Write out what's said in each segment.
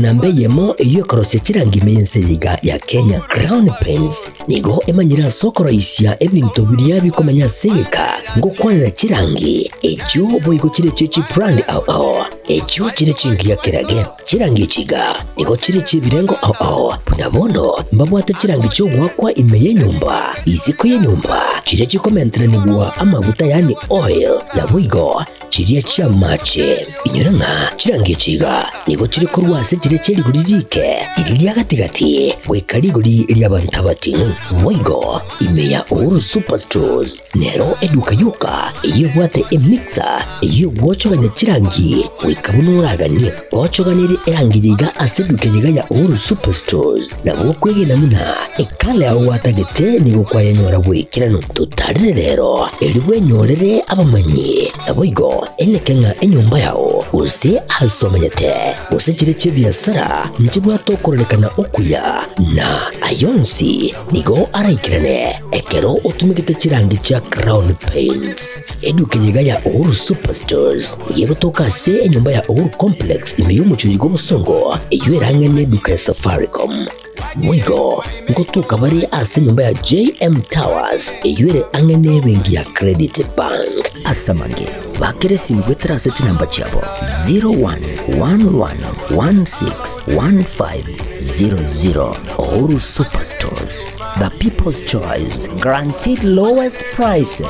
Namba eyemo eyio ekorosia chirangi ime y'ense eye iga ya Kenya, Crown Paints, nigo emanyire ase okoroisia ebinto biria bikomenya ase egeka ngokwanera chirangi echio boigo chire chie chibrand ao ao, echio chire chingiya kerage. Chirangi echi iga nigo chire chi'ebirengo ao ao, buna bono mbabwate chirangi chi'ogoakwa ime y'enyomba, isiko y'enyomba, chiria chikomenteranigwa amaguta yaani oil, naboigo Chiria chi'amache. Inyora ng'a chirangi echi iga nigo chire korwa ase chiria chie rigori riike, riria ria gati-gati, goika rigori ri'abanto abating'u. Boigo ime ya Uhuru Superstores nero eduka yoka eyio ebwate emixer eyio egwochogania chirangi goika buna oraganie. Gochoganerie erangi eye iga ase eduka eye iga ya Uhuru Superstores nabo okwegena buna ekala yao gwatagete nigo kwayenyora bw'ekeranu. Totarere rero, erio bwenyorere abamanyi, naboigo eneke ng'a enyomba yao, gose aase omenyete, gose chire chi'ebiasara nchibwate okororekana okuya, na ayio onsi nigo araikerane ekero otumegete chirangi chia Crown Paints. Eduka eye iga ya Uhuru Superstores nigo egotoka ase enyomba ya Uhuru Complex ime y'omochie oyo bw'obosongo, eyio erang'e neduka ya Safaricom. Boigo ngotoka bare ase enyomba ya JM Towers eyio ere ang'e nebenki ya Credit Bank. Ase amange, bakera esimi goetera ase chinamba chiabo 0111161500. Uhuru Superstores, the people's choice, guaranteed lowest prices.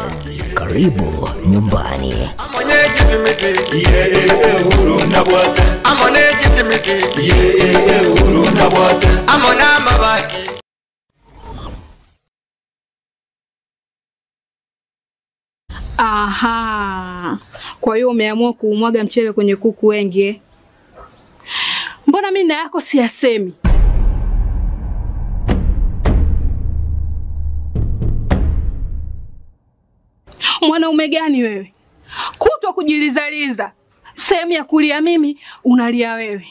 Karibu nyumbani. Aha, kwa hiyo umeamua kuumwaga mchele kwenye kuku wengi eh? Mbona mimi na yako siyasemi? Mwanaume gani wewe? Kutwa kujilizaliza, sehemu ya kulia mimi unalia wewe.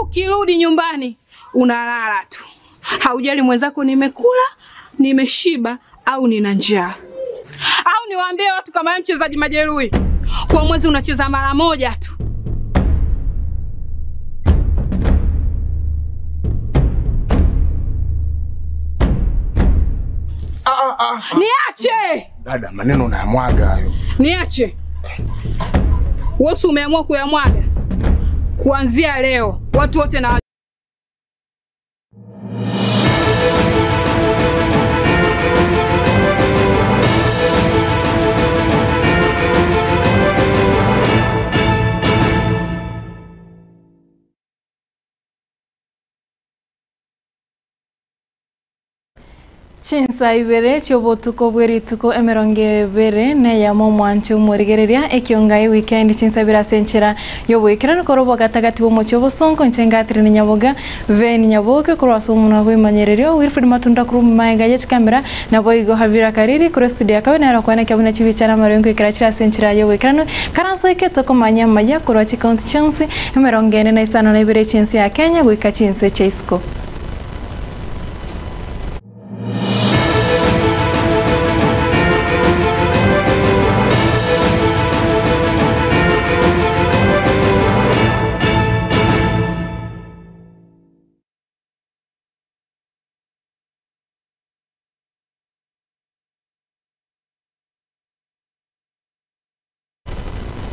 Ukirudi nyumbani unalala tu, haujali mwenzako nimekula, nimeshiba au nina njaa. Au niwaambie watu kama wewe mchezaji majeruhi, kwa mwezi unacheza mara moja tu. Niache! Dada, maneno unayamwaga hayo. Niache. Wewe si umeamua kuyamwaga? Kuanzia leo watu wote na Chinsa ibere chiobotuko bwe rituko emerongo ebere neyamo omwancho omorigereria ekionga ewikendi chinsa ibere ase enchera yoboikeranu korwa obogatagati bwa omochie obosongo inche ngatire na nyaboga Veni Nyaboke korwa ase omonwa bwemanyererio Wilfred Matunda korwa maega ye chikamera naboigo Havira Kariri korwa studio ya kabe nero kwana kiabuna chibichara amarengo ekera chire ase enchera yoboikeranu karanso eke tokomanya amaya korwa chikaunti chionsi emerongo ene na isano na ibere chinse ya Kenya goika chinse chia isiko.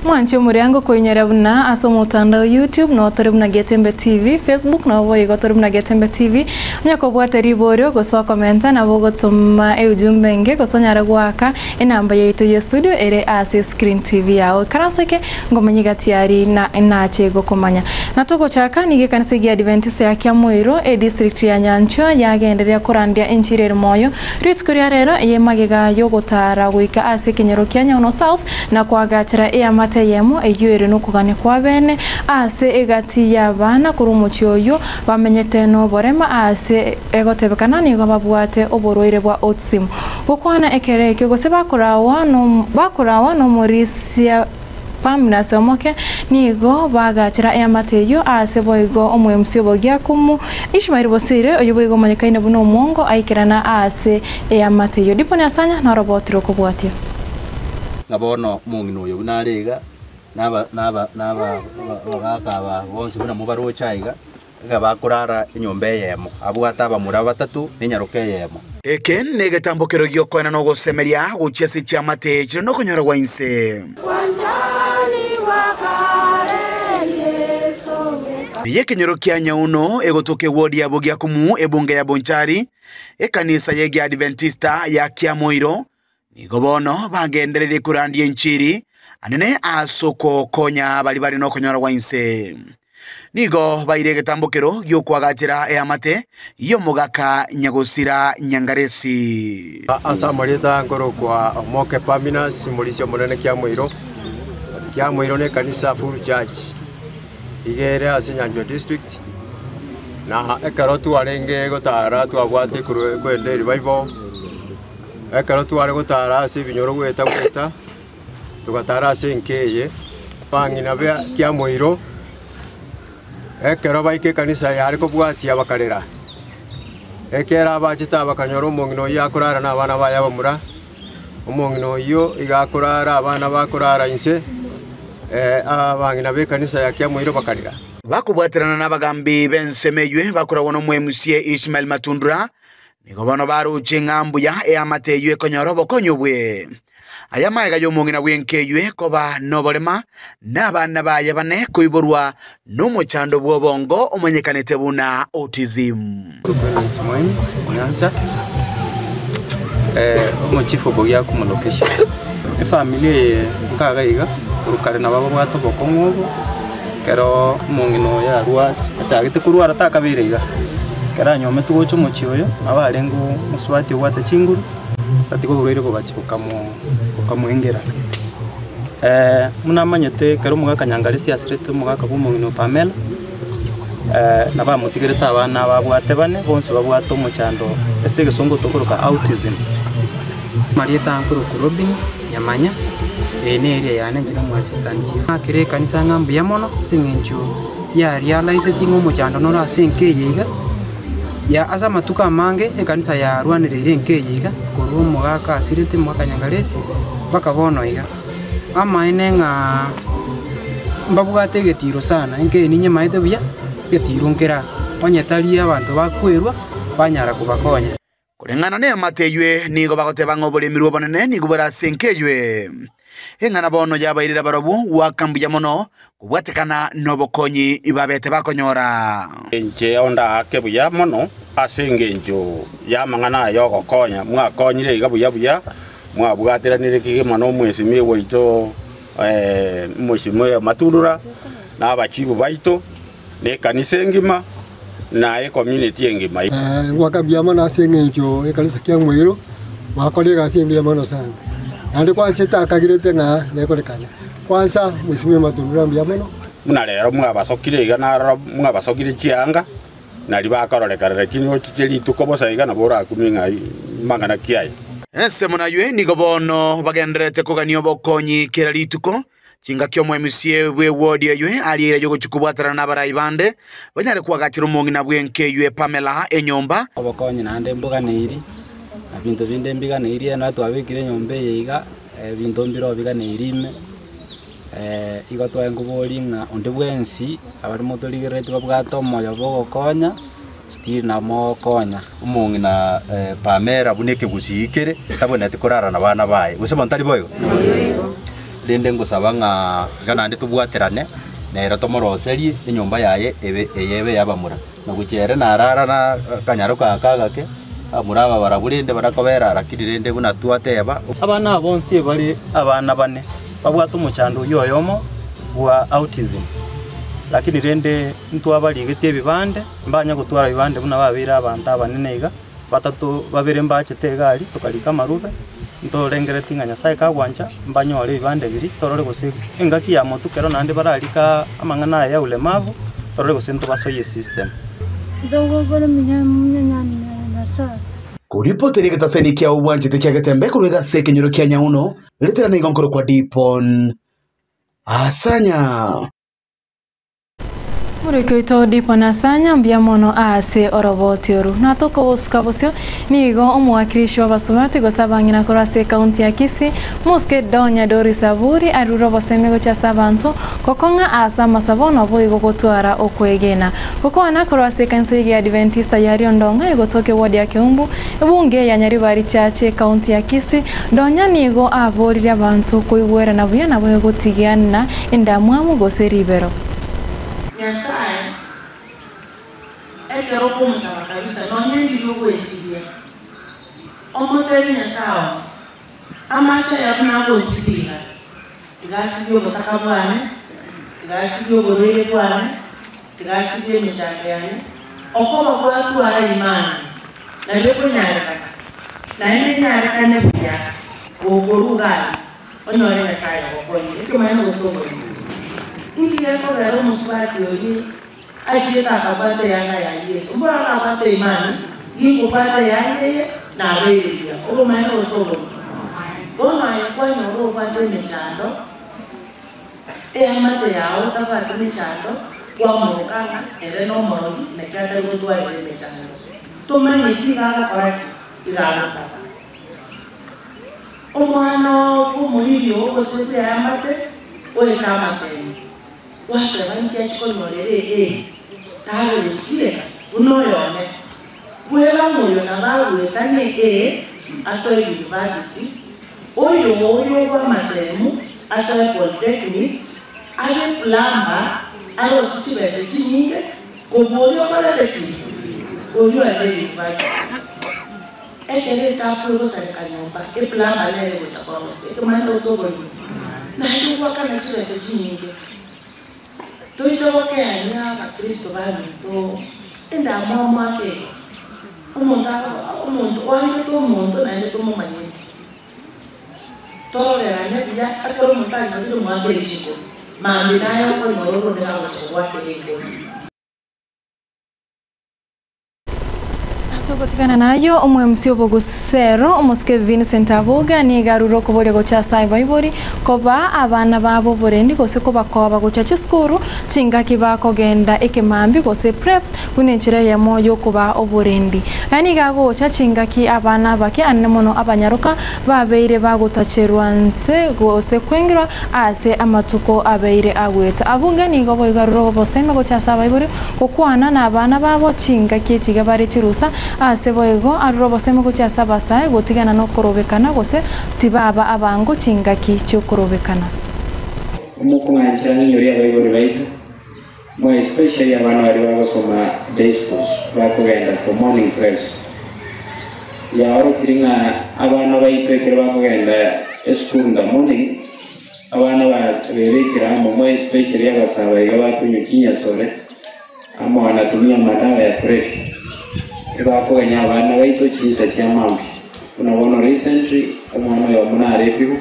Mwanche omoriango koinyora buna ase omotandao YouTube no tore buna Getembe TV, Facebook nabo igo tore buna Getembe TV. Onye kobwate riborio gose okomenta nabo ogotoma eujumbe enge gose onyare goaka enamba yaito ya studio ere ase screen TV yao. Ikaranso eke ngomanye gatiari na nache gokomanya. Na togochaka nigo ekanisa egia Adventista ya Kiamoiro e district ya Nyanchwa yagendereria korandia enchiri ere moyo. Rituko ria rero eye magega yogotara goika ase ekenyoro kia Nyauno South na koagachera eamate eyemo eyio ere nokogania kwa bene ase egati y'abana korwa omochie oyio bamenyete noborema ase egotebekana nigo babwate oborwaire bwa autism. Gokwana ekero ekio gose bakorawa no bakorawa nomorisia Pamela Somoke nigo bagachera eamate eyio ase boigo omoemsi obogiakumu Ishmael Bosire oyo boigo omanyekaine buna omwongo aikerana ase eamate eyio. Diponi Asanya norobotire okobwatia. Ng'a bono omong'ina oyo buna are iga, na aba na aba na aba abagaka aba bonsi buna mobaroche aiga, iga bakorara enyomba eyemo, abwate abamura batato na enyaroka eyemo. Eke negetambokero gi'okoenana ogosemeria gochia ase chiamate chire nokonyora gwa inse. Y'ekenyoro kia Nyauno egotoka ewodi ya Bogiakumu ebunge ya Bonchari, ekanisa y'Egeadventista ya Kiamoiro Nigo bono bagendereire korandia enchiri anene ase okokonya baria bare nokonyora gwa inse. Nigo baire egetambokero gi'okoagachera eamate y'omogaka nyagosira Nyangaresi. Ase amarieta nkorokwa Omoke Parmenas, omorisia omonene Kiamoiro. Kiamoiro ne ekanisa full church, iga ere ase Nyanchwa district, na ekero twarenge gotara twabwate korwa kwenda erevival. Ekero tware gotara ase ebinyoro goeta goeta, togatara ase enka eye, abang'ina ba kiamoiro, ekero baika ekanisa yare kobwatia bakarera. Ekero abachete aba bakanyora omong'ina oyio akorara na abana baye abamura, omong'ina oyio iga akorara abana bakorara inse, abang'ina b'ekanisa ya kiamoiro bakarera. Bakobwaterana nabagambi b'ensemo eywe bakoragwa n'Omoemusie Ishmael Matundura, Nigo bono baroche ng'a mbuya eamate eyio ekonyora obokonyi obwe. Aya amaega y'omong'ina bw'enka eyio ekoba noborema, na abana baye bane koiborwa nomochando bw'obongo omanyekanete buna autism. Bernice Moeni Onyancha, omochifu o Bogiakumu location. Efamiri eye nkaga iga, korwa kare nabo babwate obokong'u obo. Ekero omong'ina oyo arwa achagete korwara takabeire iga, ekero anyometwe gocha omochie oyo, nabo arenge omosubati obwate chinguru, gatiga oborwaire bogachia bokamo bokamoengera. Buna amanyete ekero omogaka Nyangaresi asirete omogaka bwa omong'ina o Pamela, nabo amotigerete abana aba abwate bane, bonsi babwate omochando ase egesongo tokoroka autism. Amarieta nkorokwa Robin Nyamanya, eye ne area yane inche nomo assistant chief. Ng'akere ekanisa ng'a mbuya mono ase eng'encho ya realiseti ng'a omochando noro ase enka eye iga, ya ase amatuko amange ekanisa yarwanereire enka eye iga, korwa omogaka asirete omogaka Nyangaresi mpaka bono iga. Amaene ng'a mbabwate egetiro sana, enka eye ninyemaete buya, egetiro nkere aa, onye tari abanto bakwerwa, banyara kobakonya. Koreng'ana neamate eywe nigo bagoteba ng'a oboremerwa obonene nigo bore ase enka eywe. Eng'ana bono yabairire barobwo goaka mbuya mono kobwatekana nobokonyi babete bakonyora. Inche ondaake buya mono ase engencho y'amang'ana aya ogokonya, mwakonyire iga buya buya, mwabwateranire kegima nomwesimia oito omwesimia Matundura, na abachibu baito, na ekanisa engima, na ecommunity engima. Ngoaka mbuya mono ase eng'encho ekanisa kiang'weirwe, mwakora egasi engiya mono sana. Naende kwansa etakagirete ng'a nekorekane. Kwansa mwesimwe matundura mbuya mono. Buna rero mwabasokire iga naroro mwabasokire chianga, nari bakororekana, lakini ochiche rituko bosa iga nabo orakumie ng'a mang'ana ki aya. Ensemo naywe nigo bono bagendererete kogania obokonyi kera rituko, Chingaki omoemisia bw'ewodi eywe arieire aye ogochia kobwaterana nabarai bande, banyare koagachera omong'ina bw'enka eywe Pamela enyomba. Obokonyi naende mboganeiri, na binto binde mbiganeiri ere nabo twabekire enyomba eye iga, ebinto mbire obiganeiri ime, igo twaye nkoboria ng'a onde bwensi abare motorigereretie babwate omoyo bwa ogokonya, still nabo mogokonya. Omong'ina Pamela buna ekegusii kere, tabwenereti korara nabana baye, gose bono tari boigo? Rende ngosaba ng'a iga naende tobwaterane nere tomoroserie enyomba yaye ebe eye ebe ey'abamura. Na gochia ere narara na akanyaro kaka agake, abamura aba barabwo rende barakobera lakini rende buna twateba. Abana aba bonsi ebare abana bane babwate omochando oyio oyomo bwa autism, lakini rende ntwabarigetie ebibande, mbanya gotwara ebibande buna babeire abanto abanene iga. Batato babere mbachete egari, tokarika amarube, ntorengeretie ng'a Nyasae kagwancha, mbanyore ebibande biria, torore gose engaki ya motwe kero naende bararike amang'ana aya ya ulemavu, torore gose ntobasoyie esystem. Koripotera egetaseni kiao bwanchete kia Getembe korwa egasi ekenyoro kia Nyauno, ritera nigo nkorokwa Dipon Asanya. Omoriki oito Dipo Nasanya mbuya mono ase oroboti oru. Natokobosuka bosio nigo omowakilishi bw'abasubati gose abang'ina korwa ase ekaunti ya Kisii, Mosike Donya Doris Aburi arure obosemi gochia ase abanto gokong'a ase amasabo naboigo gotwara okwegena. Gokwana korwa ase ekanisa eye y'Adventista ya Riondong'a egotoka eward ya Keumbu, ebunge ya Nyaribari Church ekaunti ya Kisii, Donya nigo aboririe abanto koigwerana buya naboigo gotigiana endamwamu gose ribero. Nyasae, ekero okomosaba kabisa, nonya ndiri ogwesibia, omotebi Nyasae one, Amache aya buna agonsibia iga, tiga asibie obotaka bwane, tiga asibie oborwaire bwane, tiga asibie emechando yane, okoba gwatwara imani, nabio ekonyarekana, naende enyarekane buya, gokoruga ayio. Onyore Nyasae ogokonyire ekemanyererio gose oborimo. Inki gekogera omosubati oria achiete akabwata eanga ya Yeso? Mboro akabwata imani, ginkobwata eanga eye, nabeire buya. Obomaene gose oborimo? Bono aye kwanyora obwate emechando, eamate yao otabwati mechando, kwamoroka ng'a ere nomorogi naki atari gotwarera emechando. Tomanyeti iga agokora ki? Iga agosaba. Omwana bw'omoriri oo gose bw'eamate oete amatemo, gwateba inki achia konyora ere ee, tabe gosireka buna oyone. Bweba ng'a oyo nabo agoetanie ee asoe university, oyo oyo bw'amatemu asoe polytechnic, abe plumber, arosie chibesa chinyinge kobua oria okorete ki? Oria oende university. Ekero etapu egosareka nyomba, eplumber nere egocha korosia ekemanyeto gose oborimo, naende ogoakana chibesa chinyinge. Toise gokeania abakristo baminto endamwamu ake igo, omonto akoba omonto oangete omonto naende tomomanyeti. Tororerane buya ekero omonto anyorire moakere chikuru, mambia naye okonyora oronde gagocha gogoakera ekuru. Togotigana nayio, omwemsi obogusero, omosike Vincent Abuga, nigo arure okoboria gocha ase abaibori koba abana babo oborendi gose kobakoba gocha chisukuru chingaki bakogenda ekemambi gose preps buna enchera eyemo yokobaa oborendi. Aya nigo agocha chingaki abana abake anene mono abanyaroka babeire bagotacherwa nse gose kwengirwa ase amatuko abeire agoeta. Abuga nigo boigo arure obosemi gocha ase abaibori Gokwana nabana babo chingaki echiga bare chirusa, ase boigo arure obosemi gochia ase abasae gotigana nokorobekana gose tibaba abango chingaki chi'okorobekana. Omokong'anchera ng'inyori abaibori baito, more especially abana baria bagosoma day schools bakogenda for morning preps. Yaorokiri ng'a abana baito ekero bakogenda esukuru in the morning, Abana babekire amo more especially abasae iga bakonywa chinyasore amo wanatumia madawa ya kulevya ebakogenya abana baito chinsa chia mambia buna bono recently omwana oyomo narepigwe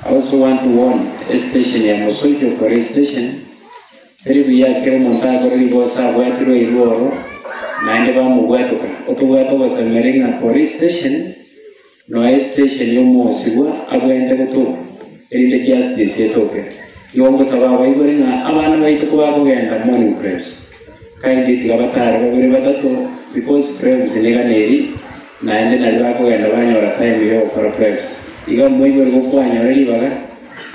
I also want to warn estation ya Mosocho police station teri buya ekero omonto akore rigoso abwatirwe airwe oro naende bamobwatoka otobwate ogosemeria ng'a police station Noe estation y'omosibwa abwenerete gotoka, erinde justice etoke. Igo ngosaba abaibori ng'a abana baito kobakogenda morning preps, kindly tiga batare babere batato because preps niga neri naende nari bakogenda banyora time yogokora preps. Iga omoibori gokwanyora ribaga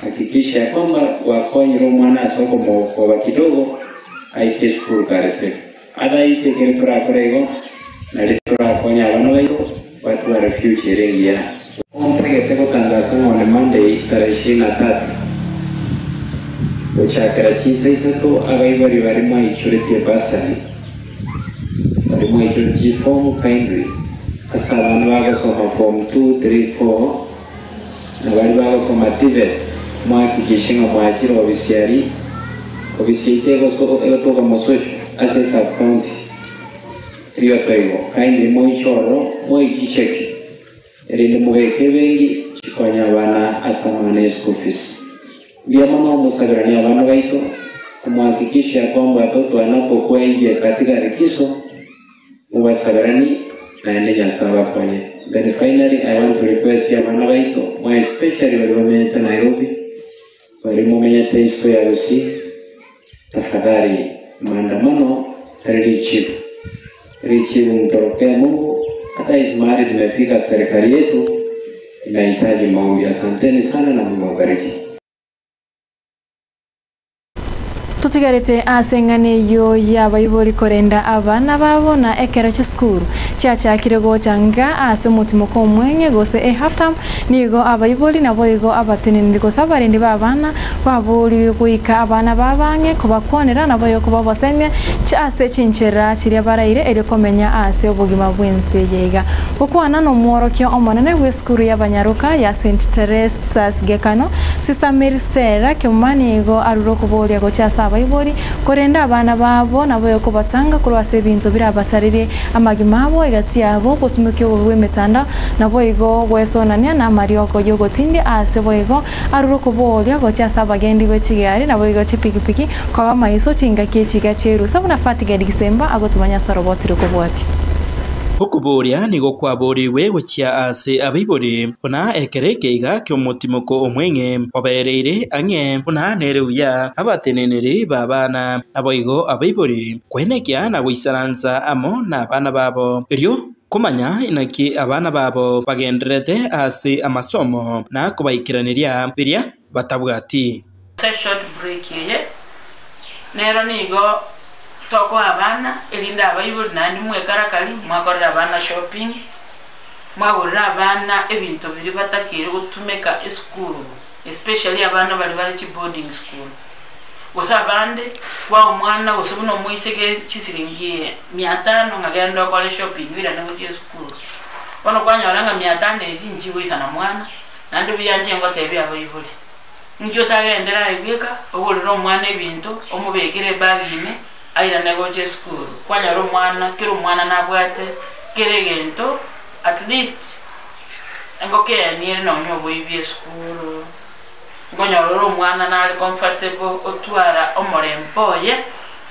hakikisha ya kwamba gwakonyire omwana ase okomokoba kidogo aike esukuru kare safe. Otherwise ekero torakore igo, nario torakonye abana baito batware future ere engiya. Ontagete gotangasa ng'a on Monday tarehe ishirini na tatu gochakera chinsa isato abaibori baria mwaichoretie bursary baria mwaichoretie chiform kindly ase abana bagosoma form two, three, four na baria bagosoma TVET mwahakikishe ng'a mwachire obisi aria obisi yaito egotoka Mosocho ase esub county Riotoigo kindly moiche ororo moichicheki erinde mobeke ebenki chikonye abana ase amang'ana ye school fees. Mbuya mono mosaberanie abana baito komohakikisha ya kwamba watoto wanapokuwa nje katika likizo Mobasaberani, naende Nyasae abakonye. Then finally I want to request abana baito, more especially baria bamenyete Nairobi, baria momenyete isiko ya Gusii, tafadhali. Maandamano tari richibu. Richibu mtorokee Mungu. Hata hizi mahali tumefika, serikali yetu inahitaji maombi. Asanteni sana na Mungu awabariki. Totigarete ase eng'ana eyio y'abaibori korenda abana babo na ekero chisukuru chiachakire gocha nga ase omotimoko omweng'e gose e half term, nigo abaibori naboigo abateneneri gose abarendi ba abana baborigwe goika abana babo ang'e kobakwanera naboigo kobabosemia ase chinchera chiria baraire erio komenya ase obogima bw'ense eye iga. Gokwana nomworokia omonene bw'esukuru y'abanyaroka ya St Teresa's Gekano, Sister Mary Stella Kemuma nigo arure okoboria gochia ase abaibori korenda abana babo naboigo kobatanga korwa ase ebinto birabasarerie amagima abo egati yabo obotumoki obobe bw'emetandao naboigo gwesonania namariogo y'ogotindia ase boigo arure okoboria gochia ase abagendi be chigari naboigo chipikipiki koba amaiso chingaki echiga chi'erusa buna Fatiged Gisemba agotumanya ase oroboti rokobwatia. Okoboria nigo kwaborigwe gochia ase abaibori, buna ekero ekeiga ki'omotimoko omweng'e obereire ang'e, buna nere buya abateneneri b'abana, naboigo abaibori, kwenekia na goisaransa amo nabana babo, erio komanya inaki abana babo bagendererete ase amasomo na kobaikeraneria biria batabwati. Ase short break eye nero nigo tokoa abana erinde abaibori naende mwekarakari mwakorera abana shopping, mwagorera abana ebinto biria batakeire gotumeka esukuru especially abana baria bare chiboarding school. Gose abande kwaa omwana gose buna omoiseke chisiringi mia tano ng'a genda okore shopping oirane gochia esukuru. Bono kwanyora ng'a mia tano echi nchigoisana mwana, naende buya inche ngotebia abaibori. Inki otagendere aye bweka, ogorere omwana ebinto, omobekere ebag ime, airane gocha esukuru? Kwanyora omwana, kera omwana nabwate kera egento, at least engoko eyemo ere nonya oboibi esukuru, nkonyora ore omwana nare comfortable, otwara omorembe oye,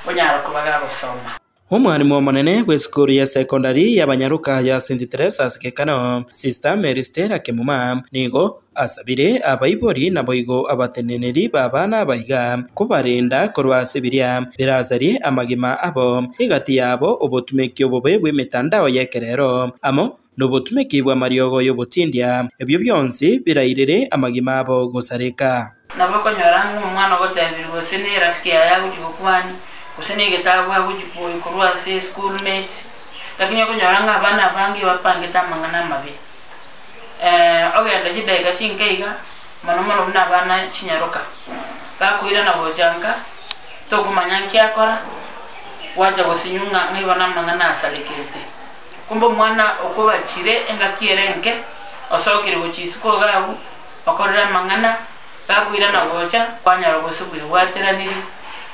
onyara koba gagosoma. Omwalimu omonene bw'esukuru ya sekondari y'abanyaroka ya St Teresa's Gekano, Sister Mary Stella Kemuma, nigo asabire abaibori naboigo abateneneri b'abana abaiga kobarenda korwa ase biria birasarie amagima abo, egati yabo obotumeki obobe bw'emetandao y'ekerero amo nobotumeki bw'amariogo y'obotindia, ebio bionsi birairere amagima abo gosareka. Nabo okonyora ng'a omwana ogotebirie gose nerafiki yaye agochia gokwania, gose negetabu agochia koyia korwa ase school mate, lakini okonyora ng'a abana abange bapangete amang'ana amabe. Ogenda chidaeka chinke iga, mono mono buna abana chinyaroka, gakoirana gocha nka, tokomanya nki akora, gwacha gosinywa ng'a ng'ai bono amang'ana asarekete. Kumbe omwana okobachire engaki ere enke, osokire gochia isiko iga agwo, okorire amang'ana, gakoirana gocha, kwanyora gose bwebwateranirie,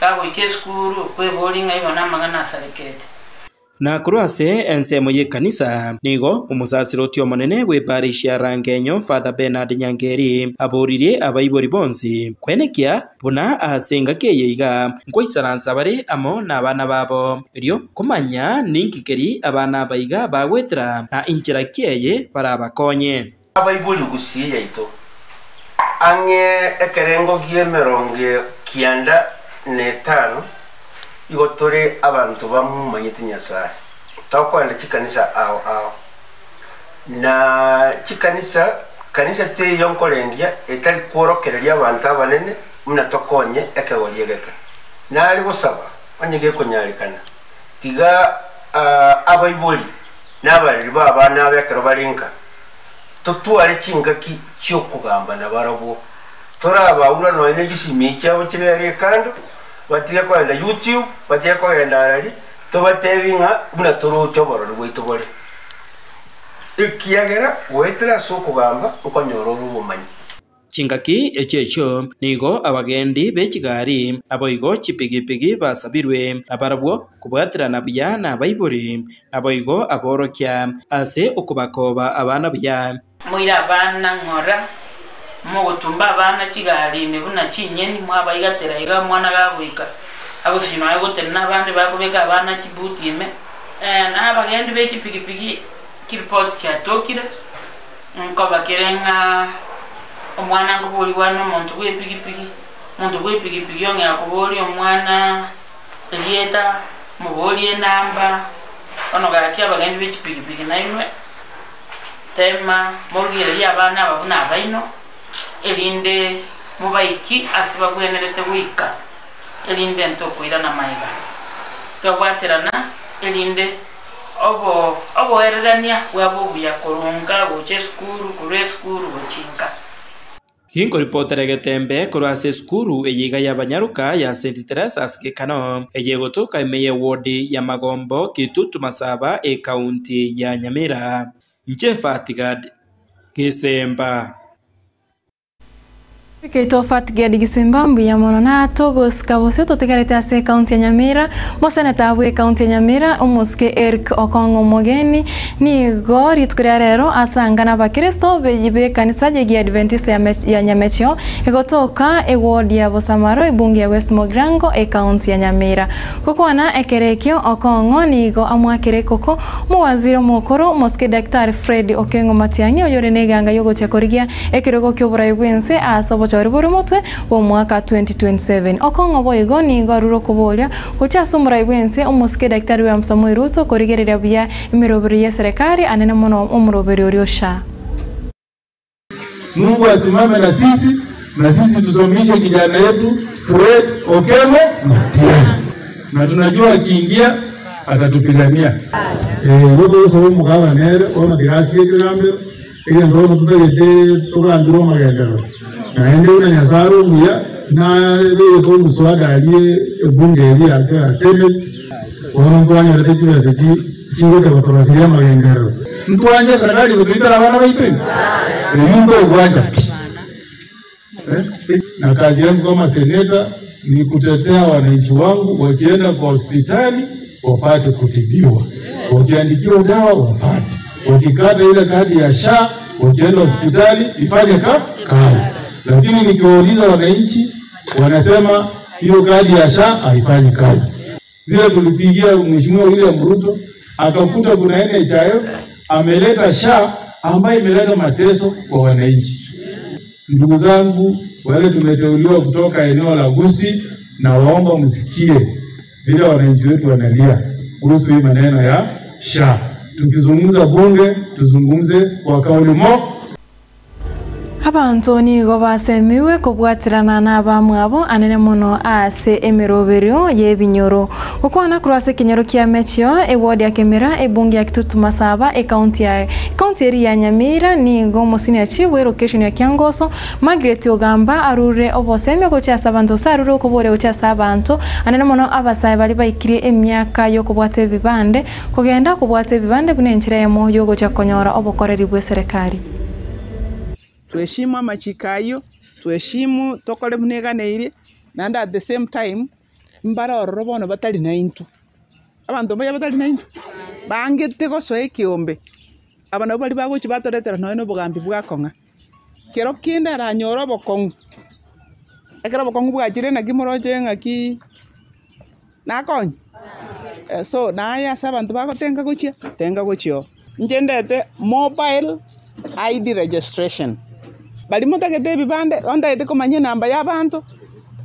gagoika esukuru, okweboria ng'ai bono amang'ana asarekete. Na korwa ase ensemo y'ekanisa, nigo omosasiroti omonene bw'eparish ya Rangenyo, Father Bernard Nyangeri, aboririe abaibori bonsi kwenekia Buna ase engaki eye iga nkoisaransa bare amo nabana babo, erio komanya ninki keri abana aba iga bagoetera, na inchera ki eye barabakonye. Abaibori gusii yaito, ang'e ekerengo gi'emerongo kianda na etano, igo tore abanto bamomanyete Nyasae. Tokoenda chikanisa ao ao. Na chikanisa, kanisa teiyo nkorengia etari kworokereria abanto abanene buna tokonye ekegori egeke. Nare gosaba, onye gekonyarekana, tiga abaibori na abareri b'abana aba ekero bare nka, totware chingaki chi'okogamba nabarabwo. Torabaura nonya ne chisimi chiabo chibere ekando, batige kogenda YouTube, batige kogenda arari, tobatebi ng'a buna toroche oborori bwaito bore. Ekiagera goetera ase okogamba nkonyora ore obomanyi. Chingaki echio echio nigo abagendi be chigari, naboigo chipigipigi basabirwe, nabarabwo kobwaterana buya nabaibori, naboigo aborokia, ase okobakooba abana buya. Moire abana ng'ora, mogotumba abana chigari ime buna chinyeni, mwabaigatera iga omwana gagoika agosinywa nonya gotenena abande bakobeka abana chibuti ime. Na abagendi be chipigipigi chiripoti chiatokire, nkoba kere ng'a omwana nkoborigwa nomonto bw'epigipigi, omonto bw'epigipigi ong'ea koboria omwana. Erieta, moborie enamba, bono gaki abagendi be chipigipigi nainwe, tema morigererie abana aba buna abaino, erinde mobaiki ase bagwenerete goika, erinde ntokoirana magega. Twabwaterana, erinde obo oboererania bwabo obuya korwa nka gocha esukuru, korwa esukuru gochia nka. Ginkoripotera egetembe korwa ase esukuru eye iga y'abanyaroka ya St Teresa's Gekano, eye egotoka ime y'ewodi ya Magombo, Kitutu Masaba, ekaunti ya Nyamira. Inche Fatigad Gisemba. Keito Fatged Gisimba mbuya mono na togosika bosio totigarete ase ekaunti ya Nyamira. Moseneta bwe ekaunti ya Nyamira omosike Eric Okong'o Omogeni nigo rituko ria rero asanga n'abakristo b'ekanisa y'Egiadventista ya Nyamecheo egotoka eward ya Bosamaro ebunge ya West Mugirango ekaunti ya Nyamira. Gokwana ekero ekio Okong'o nigo amwakire ekoko omowaziri omokoro omosike Daktari Fred Okengo Matiang'i oyore neganga yogochia korigia Ekerogo ki'oborai bw'ense ase obochori bore omotwe bw'omwaka 2027. Okong'o boigo nigo arure okoboria gochia ase omorai bw'ense omosike Daktari William Samoei Ruto korigereria buya emeroberio y'eserekari anene mono omoroberi oria o SHA. Mungu asimame na sisi na sisi tusomishe kijana yetu Fred Okengo Matiang'i, na tunajua akiingia atatupigania. Igo togosaba omogabane ere bono tiga asike ekegambero, egento bono totagete togambere omogenderero. Naende buna Nyasae are omuya, nabegete omoswada aria ebunge eria ya Senate, bono ntwanyorete chibesa echi chigocha gotorosiria amagenderero. Ntwanche serikali gotoitera abana baito ime? Eyio ntogwancha pi. Na kazi yangu kama seneta ni kutetea wananchi wangu, wakienda kwa hospitali wapate kutibiwa, wakiandikiwa dawa wapate, wakikata ile kadi ya SHA wakienda hospitali ifanye ka kazi. Lakini nikiwauliza wananchi wanasema hiyo kadi ya SHA haifanyi kazi. Vile tulipigia Mheshimiwa William Ruto akakuta kuna NHIF ameleta SHA ambayo imeleta mateso kwa wananchi. Ndugu zangu wale tumeteuliwa kutoka eneo la Gusii, na waomba msikie vile wananchi wetu wanalia kuhusu hii maneno ya SHA. Tukizungumza bunge, tuzungumze kwa kauli moja. Abanto nigo basemiwe kobwaterana n'abamwabo anene mono ase emeroberio y'ebinyoro. Gokwana korwa ase ekenyoro kia Mechio, eward ya Kemera, ebunge ya Kitutu Masaba, ekaunti ya ekaunti eria ya Nyamira nigo omosini chief bwe location ya Kiangoso, Margaret Ogamba arure obosemia gochia ase abanto gose arure okoboria gochia ase abanto anene mono abasae baria baikirie emiaka y'okobwata ebibande kogenda kobwata ebibande buna enchera eyemo y'ogochia konyora obokoreri bw'eserekari. Tuheshimu amachiko ayio, tuheshimu tokore buna eganeirie, naende at the same time, mbare ororo bono batari naintwe. Abanto mbuya batari naintwe? Bangete gosoa ekeombe, aba nabo baria bagochia batoretera nonye na obogambi bwakong'a. Kero kende aranyore obokong'u, ekero obokong'u bwachire naki moroche ng'aki nakonye? So naye ase abanto bagotenga gochia, tenga gochia oo. Inche ndete mobile ID registration, baria motagete ebibande, ontagete komanya enamba ya abanto,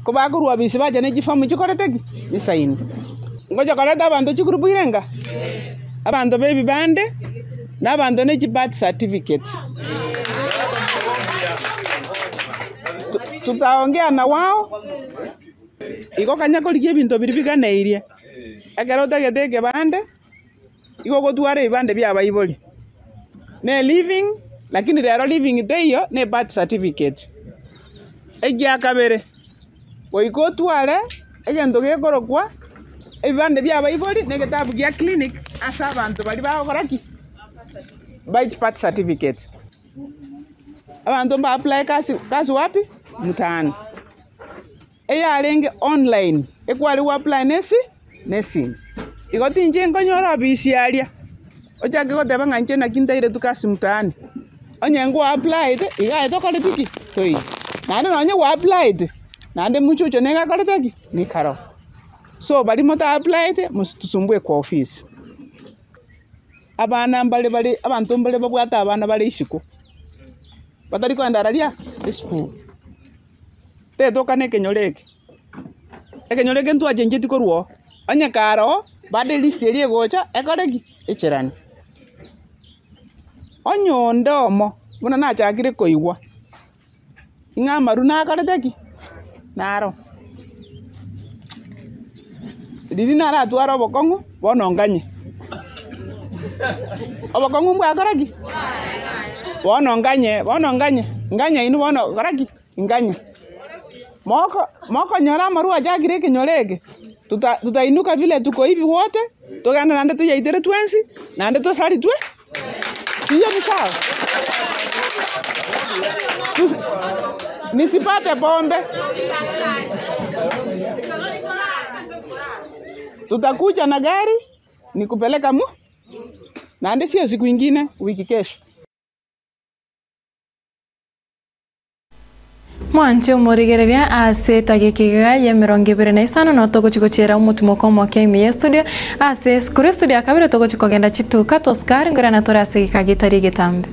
ko bakorwa ofisi bacha ne chifomu chikorete ki? Chisaini. Ngocha koreta abanto chigroup ire enga? Abanto ba ebibande, na abanto ne chibirth certificate. Tutaongea na wao, igo kanya korigia ebinto biria biganeirie, ekero otagete ekebande. Igo ogotwara ebibande bi'abaibori, ne living, lakini rero living teiyo, ne birth certificate. Egia kabere, goika otware egento gekorokwa ebibande bi'abaibori na egetabu gia clinic ase abanto baria bagokora ki? Ba birth certificate. Abanto mba apply kasi kasi wapi? Mtaani. Eyarenge online ekware gwa apply nesi nesimi. Igo tinche nkonyora ofisi aria, ochake goteba ng'a inche naki ntairetwe kasi mtaani. Onye nkwa applied, iga aye tokoreti ki? Toiyo. Naende nonye gwa applied, naende mochucho nigo akorete ki? Nigo aroo. So baria mota applied, mositusumbue kwa ofisi. Abana mbare bare abanto mbare babwate abana bare isiko, batari koenda araria esukuru. Tetokana ekenyoro eke, ekenyoro eke ntwachencheti korwa oo. Onye kare oo, bado elist eria egocha ekore ki? Echerane. Onye onde omo, buna nachakire koigwa, ng'a amaru nakorete ki? Naro. Riria naratware obokong'u, bono nganye. Obokong'u mbwakora ki? Bono nganye, bono nganye, nganye inwe bono kora ki? Nganye. Moko mokonyora amarwa achakire ekenyoro eke, tuta tutainuka vile tuko hivi wote, togende naende toyaitere twensi, naende tosaritwe, hiyo ni sawa? Tusi nisipate pombe. Tutakuja na gari nikupeleka mu naende sio siku ingine, wiki kesho. Mwanche omorigereria ase etageka iga ya emerongo ebere na isano no togochi gochiera omotimoko omoke ime ye studio ase korwa estudio ya kabere togochi kogenda chituka tosukari nkorana tore ase egeka getari egetambe.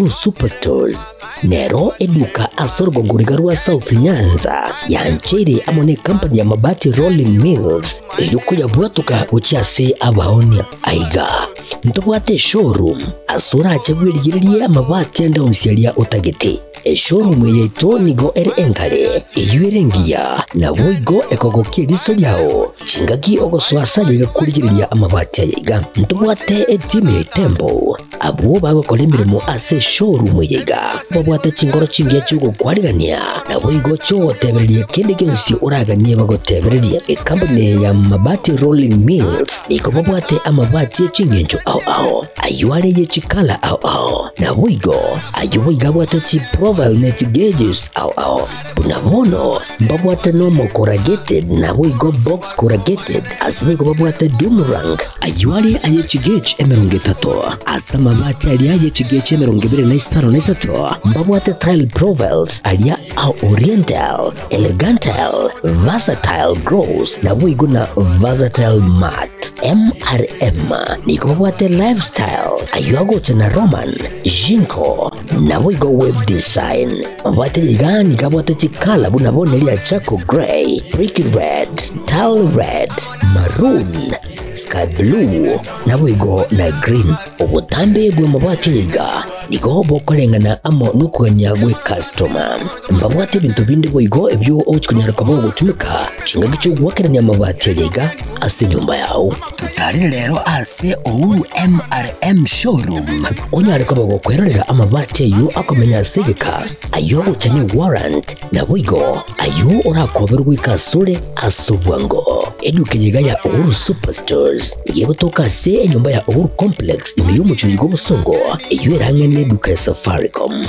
Superstores nero eduka ase orogongo riga rwa South Nyanza yancheire amo ne company ya Mabati Rolling Mills erio koyabwatoka gochia ase abaonia aiga ntobwate eshowroom ase orache bwerigererie amabati ande onsi aria otagete Eshowroom yaito nigo ere enkare, eyio ere engiya, naboigo ekogokia eriso riao chingaki ogosoa ase ayaiga korigereria amabati ayaiga. Ntobwate etimu ya Itembo, abwo bagokora emeremo ase eshowroom eye iga, babwate chinkoro chingiya chi'ogokwarigania, naboigo chi'ogotebereria kende gionsi oraganie bagotebererie. Ekampuni eye ya Mabati Rolling Mills nigo babwate amabati e ching'encho ao ao, ayio are ye chikala ao ao, naboigo Ayio boigo abwate chiprofile ne chigeges ao ao. Buna bono mbabwate normal corrugated naboigo box corrugated ase boigo babwate doom rank ayio are aye chigauge 30 ase amabati aria aye chigauge 25 mbabwate tile profiles aria a oriental, elegantal, versatile gross naboigo na versatile matte. MRM nigo babwate lifestyle ayio agocha na Roman, Jinko, naboigo web design. Mabwate iga nigo abwate chikala buna bono eria charcoal grey, brick red, tile red, maroon, sky blue, naboigo na green. Obotambe bw'amabwate iga nigo bokoreng'ana amo nokogania gw'ecustoma. Mbabwate ebinto binde boigo ebio ogochia konyara koba ogotumeka chingaki chi'ogoakerania amabati aya iga ase enyomba yao. Totarire rero ase Uhuru MRM Showroom onyare koba gokwerorera amabati ayio akomenya ase egeka, ayio agocha ne warrant, naboigo ayio orakoberwe goika asore ase obwango. Eduka eye iga ya Uhuru Superstores nigo egotoka ase enyomba ya Uhuru Complex ime y'omochie oyo bw'obosongo, eyio ere ang'e neduka ya Safaricom.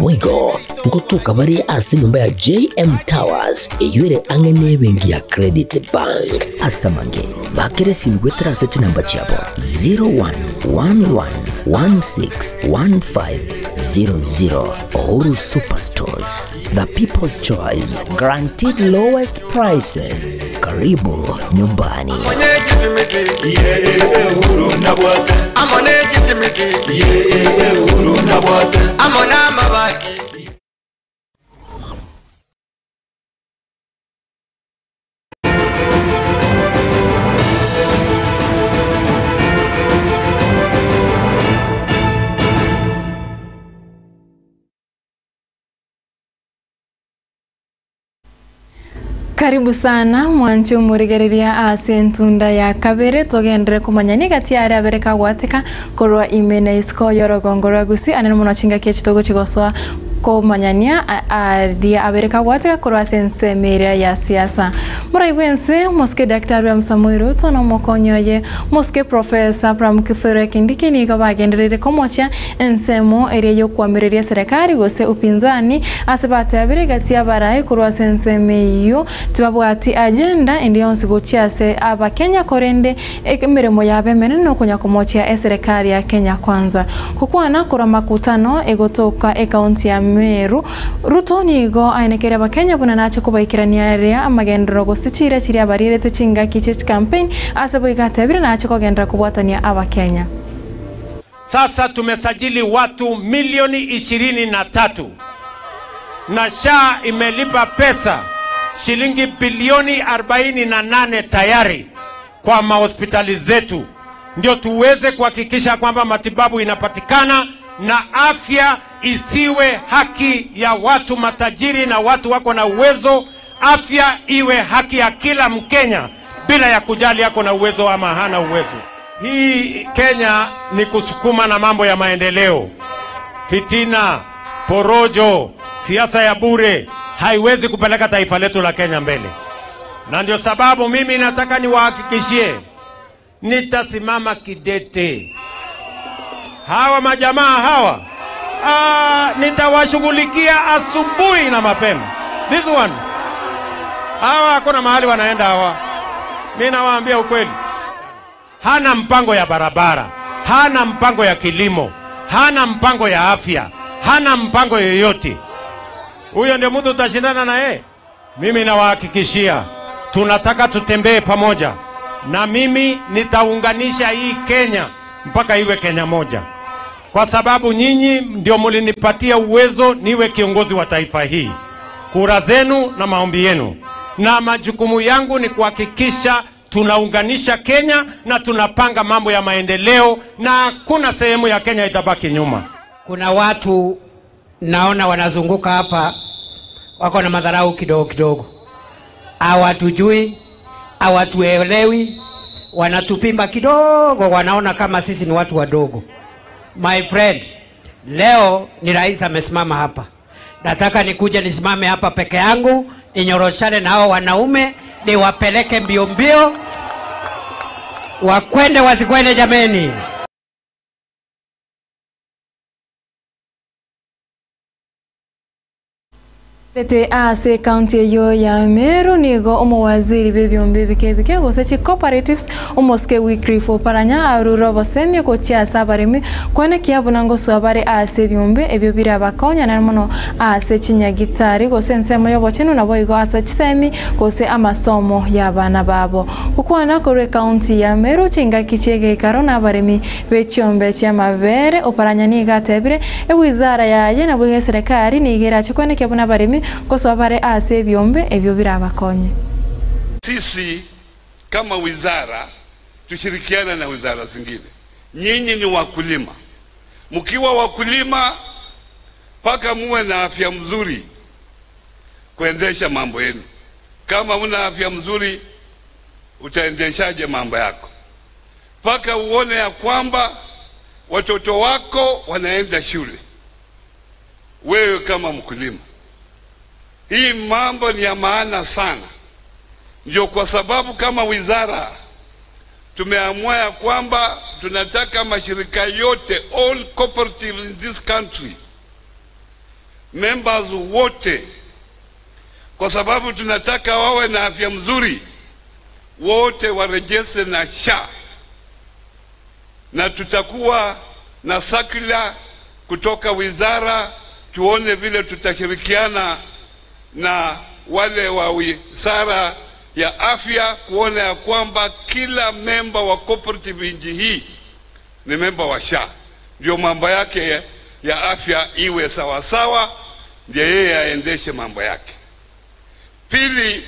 Boigo ngotoka bare ase enyomba ya JM Towers eyio ere ang'e nebenki ya Credit Bank. Ase amange, bakera esimi goetera ase chinamba chiabo 0111161500. Uhuru Superstores, the people's choice, guaranteed lowest prices. Karibu nyumbani. Karibu sana mwanche omorigereria ase entunda ya kabere togenderere komanya niga tiare abere kagwateka korwa ime na isiko y'orogongo rwa Gusii anene mono chingaki echi togochi gosoa Komanyania aria abere kagwateka korwa ase ensemo eria ya siasa. Morai bw'ense, Omosike Daktari William Samoei Ruto na omokonyi oye, Omosike Professor Abraham Kithure Kindiki nigo bagendereire komochia ensemo eria y'okoamereria eserekari gose upinzani ase batebire egati y'abarai korwa ase ensemo eyio tibabwati agenda ende yonsi gochia ase Abakenya korende Emeremo yabo emenene nokonya komochia eserekari ya Kenya Kwanza. Gokwana korwa makutano egotoka ekaunti ya Meru, Ruto nigo aenekeire abakenya buna nache kobaikerania aria amagenderero gose chiira chiria abarierete chingaki chie chicampaign ase boigo atebire nache kogenderera kobwatania abakenya. Sasa tumesajili watu milioni 23 na SHA imelipa pesa shilingi bilioni 48 tayari kwa mahospitali zetu, ndio tuweze kuhakikisha kwamba matibabu inapatikana na afya isiwe haki ya watu matajiri na watu wako na uwezo. Afya iwe haki ya kila Mkenya bila ya kujali ako na uwezo ama hana uwezo. Hii Kenya ni kusukuma na mambo ya maendeleo. Fitina, porojo, siasa ya bure haiwezi kupeleka taifa letu la Kenya mbele, na ndio sababu mimi nataka niwahakikishie nitasimama kidete. Hawa majamaa hawa, nitawashughulikia asubuhi na mapema. These ones hawa hakuna mahali wanaenda hawa, mi nawaambia ukweli. Hana mpango ya barabara, hana mpango ya kilimo, hana mpango ya afya, hana mpango yoyote. Huyo ndio mtu utashindana na yeye? Mimi nawahakikishia, tunataka tutembee pamoja, na mimi nitaunganisha hii Kenya mpaka iwe Kenya moja, kwa sababu nyinyi ndio mlinipatia uwezo niwe kiongozi wa taifa hii, kura zenu na maombi yenu, na majukumu yangu ni kuhakikisha tunaunganisha Kenya na tunapanga mambo ya maendeleo, na hakuna sehemu ya Kenya itabaki nyuma. Kuna watu naona wanazunguka hapa wako na madharau kidogo kidogo, hawatujui, hawatuelewi, wanatupima kidogo, wanaona kama sisi ni watu wadogo. My friend, leo ni rais amesimama hapa, nataka nikuje nisimame hapa peke yangu, ninyoroshane na hao wanaume, niwapeleke mbio mbio, wakwende wasikwende, jameni. Ete ase ekaunti eyio ya Meru nigo omowaziri bw'ebiombe ebike ebike gose chicooperatives omosike Wycliffe Oparanya arure obosemia gochia ase abaremi kwenekia buna ngosoa bare ase ebiombe ebio birabakonya naende mono ase chinyagitari gose ensemo y'obochenu naboigo ase chisemi gose amasomo y'abana babo. Gokwana korwa ekaunti ya Meru chingaki chi'egeikaro na abaremi b'echiombe chi'amabere Oparanya nigo atebire ewizara yaye naboigo eserekari nigo erache kwenekia buna abaremi gosoa bare ase ebiombe ebio birabakonye. Sisi kama wizara tushirikiane na wizara zingine. Nyinyi ni wakulima, mkiwa wakulima mpaka muwe na afya mzuri kuendesha mambo yenu. Kama una afya mzuri utaendeshaje mambo yako? Mpaka uone ya kwamba watoto wako wanaenda shule, wewe kama mkulima. Hii mambo ni ya maana sana. Ndio kwa sababu kama wizara tumeamua ya kwamba tunataka mashirika yote, all cooperatives in this country, members wote, kwa sababu tunataka wawe na afya mzuri, wote warejese na SHA, na tutakuwa na circular kutoka wizara, tuone vile tutashirikiana na wale wa wizara ya afya kuona ya kwamba kila memba wa cooperative nchi hii ni memba wa SHA, ndio mambo yake ya afya iwe sawasawa, ndio yeye aendeshe mambo yake. Pili,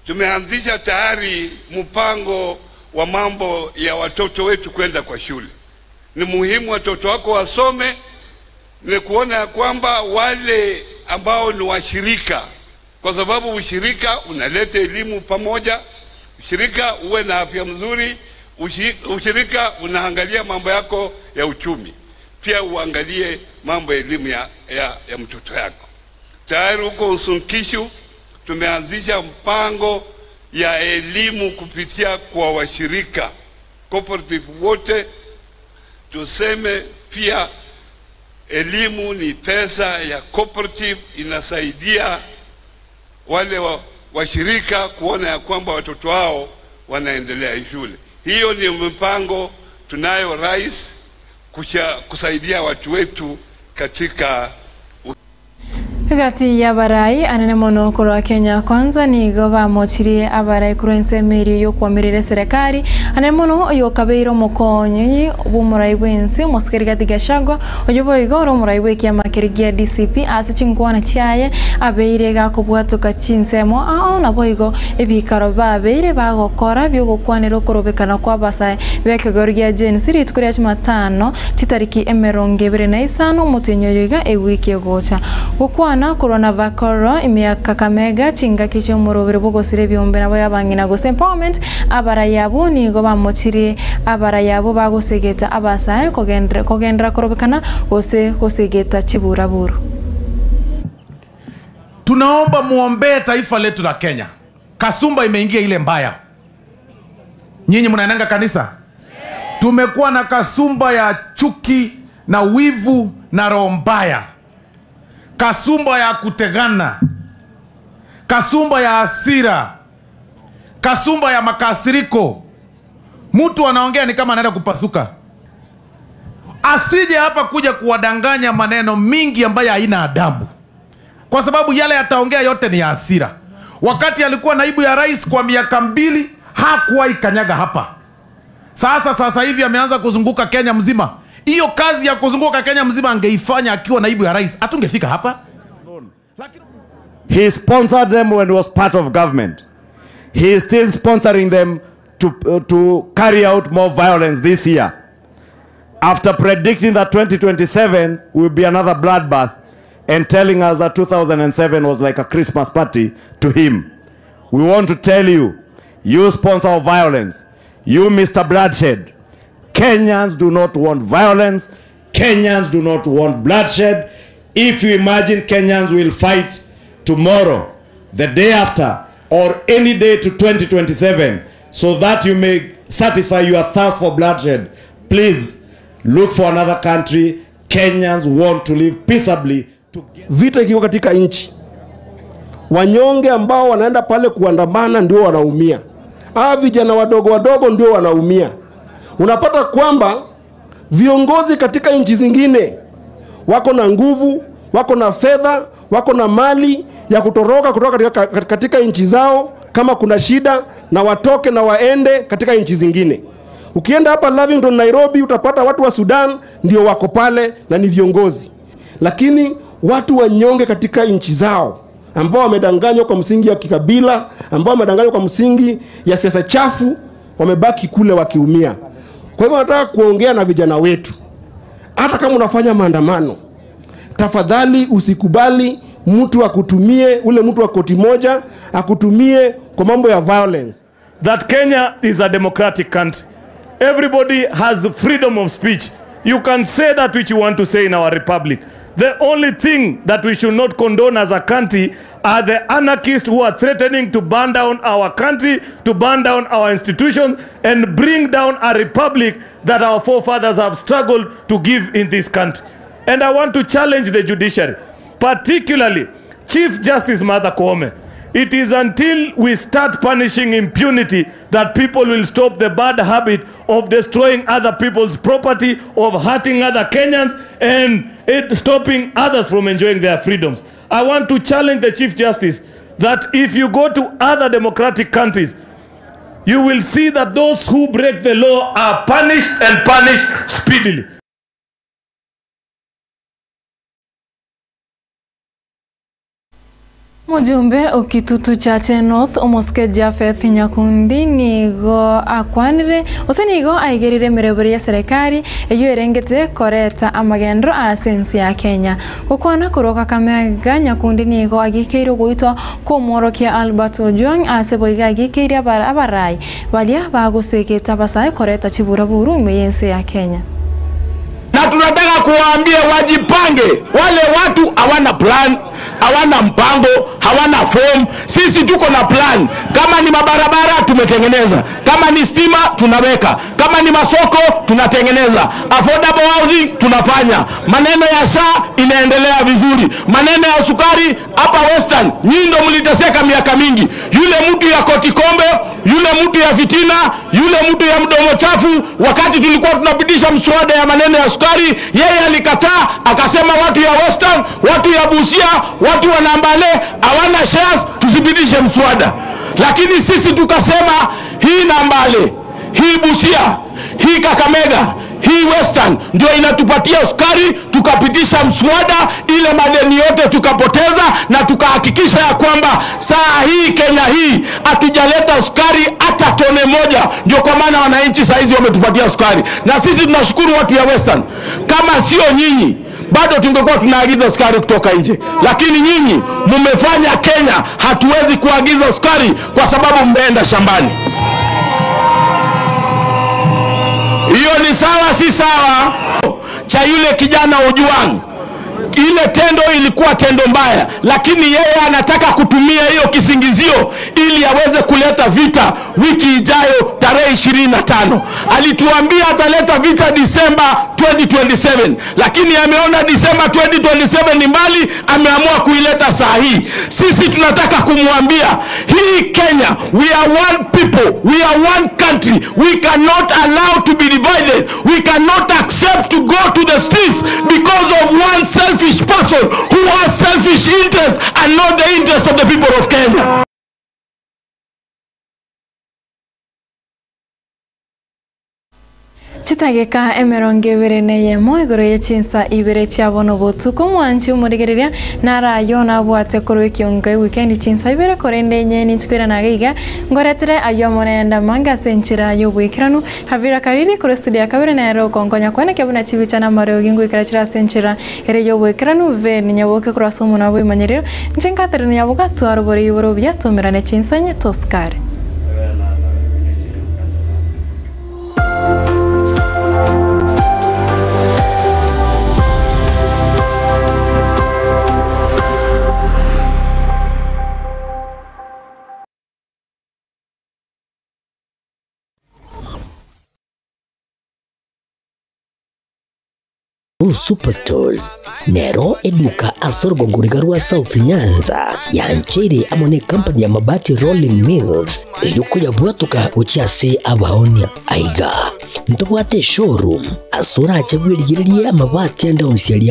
tumeanzisha tayari mpango wa mambo ya watoto wetu kwenda kwa shule. Ni muhimu watoto wako wasome, ni kuona ya kwamba wale ambao ni washirika, kwa sababu ushirika unaleta elimu pamoja, ushirika uwe na afya mzuri, ushirika unaangalia mambo yako ya uchumi. pia uangalie mambo ya elimu ya, ya, ya mtoto yako. Tayari huko Uasin Gishu tumeanzisha mpango ya elimu kupitia kwa washirika cooperative wote, tuseme pia elimu ni pesa ya cooperative, inasaidia wale wa, washirika kuona ya kwamba watoto wao wanaendelea shule. Hiyo ni mpango tunayo rais, kusha, kusaidia watu wetu katika Gati ya barai anene mono korwa Kenya Kwanza nigo bamochirie abarai korwa ensemo eria yokoamerera eserekari anene mono oyokabeire omokonyi bwa omorai bwa ense omosike Rigathi Gachagua oyo boigo ore omorai bwa ekiama keria gia DCP ase chinkwana chiaye abeire gakobwatoka chinsemo ao naboigo ebikaro babeire bagokora biogokwanera okorobekana kwa abasae ba ekegori gia Gen Z rituko ria Jumatano chitariki emerongo ebere na isano omotienyi oyo iga ewiki egocha gokwana korwa na bakoro ime Kakamega chingaki chi'omorobere bogosira ebiombe nabo yabang'ina gose empowerment abarai abwo nigo bamochirie abarai abwo bagosegeta abasae kogendera kogendera korobekana gose gosegeta chiburaburu. Tunaomba muombee taifa letu la Kenya. Kasumba imeingia ile mbaya. Nyinyi mnaenanga kanisa? Tumekuwa na kasumba ya chuki na wivu na roho mbaya, kasumba ya kutegana, kasumba ya hasira, kasumba ya makasiriko. Mtu anaongea ni kama anaenda kupasuka. Asije hapa kuja kuwadanganya maneno mingi ambayo haina adabu, kwa sababu yale yataongea yote ni ya hasira. Wakati alikuwa naibu ya rais kwa miaka mbili hakuwahi kanyaga hapa. Sasa sasa hivi ameanza kuzunguka Kenya mzima. Hiyo kazi ya kuzunguka Kenya mzima angeifanya akiwa naibu ya rais, hatungefika hapa. He sponsored them when he was part of government. He is still sponsoring them to, to carry out more violence this year. After predicting that 2027 will be another bloodbath and telling us that 2007 was like a Christmas party to him. We want to tell you, you sponsor of violence, you Mr. Bloodshed, Kenyans do not want violence. Kenyans do not want bloodshed. If you imagine Kenyans will fight tomorrow, the day after, or any day to 2027, so that you may satisfy your thirst for bloodshed, please look for another country. Kenyans want to live peaceably. Vita ikiwa katika nchi, wanyonge ambao wanaenda pale kuandamana ndio wanaumia, hawa vijana wadogo wadogo ndio wanaumia. Unapata kwamba viongozi katika nchi zingine wako na nguvu, wako na fedha, wako na mali ya kutoroka kutoka katika, katika nchi zao kama kuna shida, na watoke na waende katika nchi zingine. Ukienda hapa Lavington Nairobi, utapata watu wa Sudan ndio wako pale na ni viongozi, lakini watu wanyonge katika nchi zao ambao wamedanganywa kwa msingi ya kikabila, ambao wamedanganywa kwa msingi ya siasa chafu, wamebaki kule wakiumia. Kwa hivyo nataka kuongea na vijana wetu, hata kama unafanya maandamano, tafadhali usikubali mtu akutumie, ule mtu wa koti moja akutumie kwa mambo ya violence. that Kenya is a democratic country. Everybody has freedom of speech. You can say that which you want to say in our republic. The only thing that we should not condone as a country are the anarchists who are threatening to burn down our country, to burn down our institutions, and bring down a republic that our forefathers have struggled to give in this country. And I want to challenge the judiciary, particularly Chief Justice Martha Koome. It is until we start punishing impunity that people will stop the bad habit of destroying other people's property, of hurting other Kenyans, and it stopping others from enjoying their freedoms. I want to challenge the Chief Justice that if you go to other democratic countries, you will see that those who break the law are punished and punished speedily. Mujumbe okitutu chache North omosike Japheth Nyakundi nigo akwanire ose nigo aigerire emerebori ya serikali eyo erengete koreta amagendero ase ensi ya Kenya gokwana korwa Kakamega Nyakundi nigo agikeire ogoitwa kwa omworokia Albert Ojwang ase boiga agikeire abarai baria bagosegeta abasae koreta chiburaburu ime ya ensi ya Kenya. Na Na tunataka kuwaambia wajipange. Wale watu hawana plan, hawana mpango, hawana form. Sisi tuko na plan. Kama ni mabarabara tumetengeneza, kama ni stima tunaweka, kama ni masoko tunatengeneza, affordable housing tunafanya, maneno ya SHA inaendelea vizuri, maneno ya sukari hapa Western, nyinyi ndo mliteseka miaka mingi. Yule mtu ya Kotikombe, yule mtu ya fitina, yule mtu ya mdomo chafu, wakati tulikuwa tunapitisha mswada ya maneno ya sukari, yeye alikataa, akasema watu ya Western, watu ya Busia, watu wa Nambale hawana shares, tusipitishe mswada. Lakini sisi tukasema hii Nambale, hii Busia, hii Kakamega, hii Western ndio inatupatia sukari. Tukapitisha mswada, ile madeni yote tukapoteza, na tukahakikisha ya kwamba saa hii Kenya hii hatujaleta sukari hata tone moja. Ndio kwa maana wananchi saa hizi wametupatia sukari, na sisi tunashukuru watu ya Western. Kama sio nyinyi bado tungekuwa tunaagiza sukari kutoka nje, lakini nyinyi mmefanya Kenya hatuwezi kuagiza sukari kwa sababu mmeenda shambani. Hiyo ni sawa, si sawa? Cha yule kijana Ojwang, ile tendo ilikuwa tendo mbaya, lakini yeye anataka kutumia hiyo kisingizio ili aweze kuleta vita wiki ijayo tarehe 25. Alituambia ataleta vita Disemba 2027, lakini ameona Disemba 2027 ni mbali, ameamua kuileta saa hii. Sisi tunataka kumwambia hii Kenya, we are one people, we are one country, we cannot allow to be divided, we cannot accept to go to the streets because of one selfish person who has selfish interests and not the interest of the people of Kenya. Chitageka emerongo ebere na eyemo igoro ye chinsa ibere chiabono botuko mwanchi omorigereria narayo nabwate korwa ekiongo ewikendi chinsa ibere korende enye ninchikwira naga iga ngoretere ayo amonenda manga ase enchera ya obwekeranu Havira Kariri korwa studio ya kabere nero okonkonya kwaneke buna chibicha na amariogi ngoikera chire ase enchera ere ya obwekeranu Veni Nyaboke korwa ase omona bwa emanyerero inche nkaterania Nyaboka twarobore iboro buya tomerane chinsa enye tosikare. Superstores nero eduka asorogongoriga rwa South Nyanza yanchere amo ne company ya Mabati Rolling Mills eyuko yabwatuka gochiase abaonia aiga ntobwate showroom asora bwirigirerie amabati ande